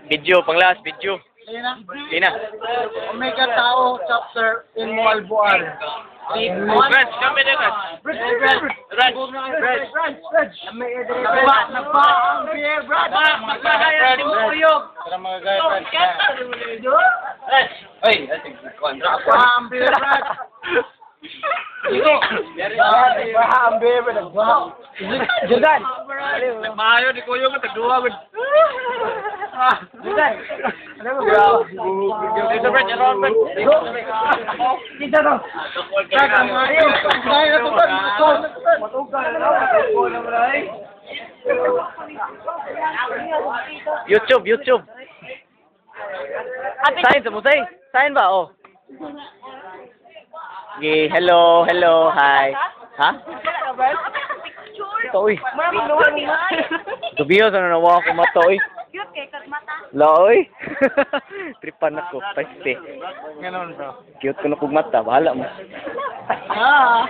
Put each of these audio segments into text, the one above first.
Video, panglas, video. Sige na. Omega Tao chapter in Moalboal. Brad, kami na, Brad. Brad, Brad, Brad, Brad, Brad. Nagba ang beer, Brad. Tara mga guys, Brad. Ay, Nagba ang beer, Brad. Nagba ang beer, Brad. Nagba. Jordan. Maayo ni Kuyo nga tagduha man. Jordan. Ano ba, bro? Dito Brad, around Brad. Dito to. Brad, ang maayo. Maayo na to, Brad. Matugal. YouTube, YouTube. Sign sa mo, sign. Sign ba? Oh. Okay, hello, hello, hi. Ha? Ito, uy. Gabi sa nanawa ako mata, uy. Cute kay kag mata. La, uy. Tripan ako, paiste. Ganon bro. Cute ko na kog mata, bahala mo. Ah.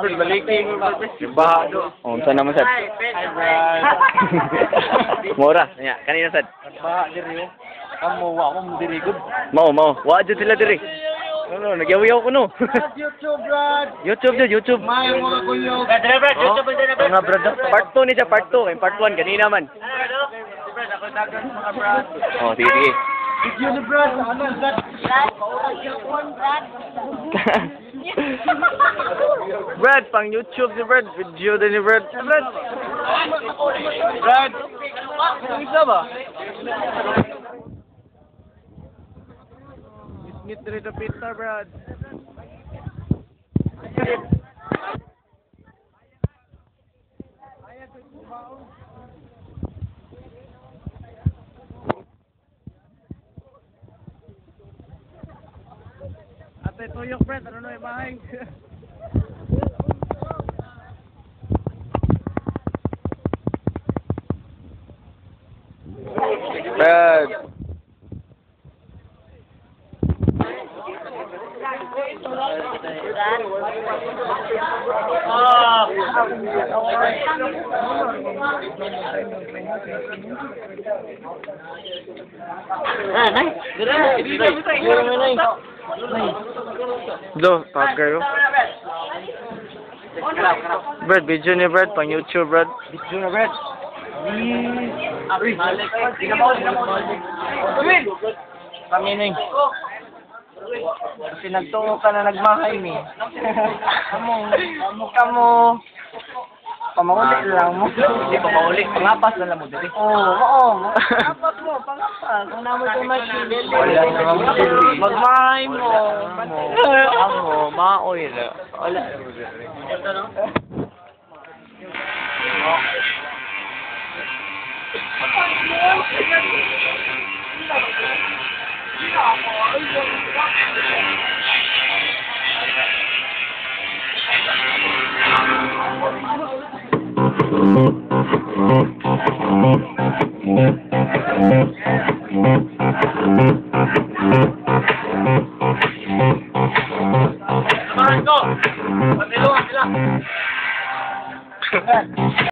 Brad, balikin mo Brad. Baha do. Oh, unsa naman sad? Hi Brad. Mora, nya, kanina sad. Baha diri oh. Kamo wa mo diri gud. Mao, mao. Wa jud sila diri. No, no, nagyaw-yaw ko no. Brad, YouTube, Brad. YouTube jud, YouTube. Maayo mga kuyog. Oh, mga brad, part 2 ni siya, part 2. Kay part 1 kanina man. Oh, sige, sige. Video ni Brad. Ano, Brad? Brad, pang YouTube ni Brad. Video din ni Brad. Brad. Brad. Isa ba? Ngit diri sa pizza, Brad. Ate tuyok, Brad. Ano na ibahay? Brad. Do, pagkayo. Brad, video ni Brad, pang YouTube, Brad. Video na, Brad. Pamining. Kasi nagtungo ka na nagmahay ni. Kamo, kamo, kamo. Pamauli lang mo. Hindi pa mauli. Pangapas na lang mo diri. Oo, oo. Pangapas mo, pangapas. Ang namo ko machine. Wala na mo diri. Magmahay mo. Amo, maoy na. Wala. Samahan ko. Patiluan sila.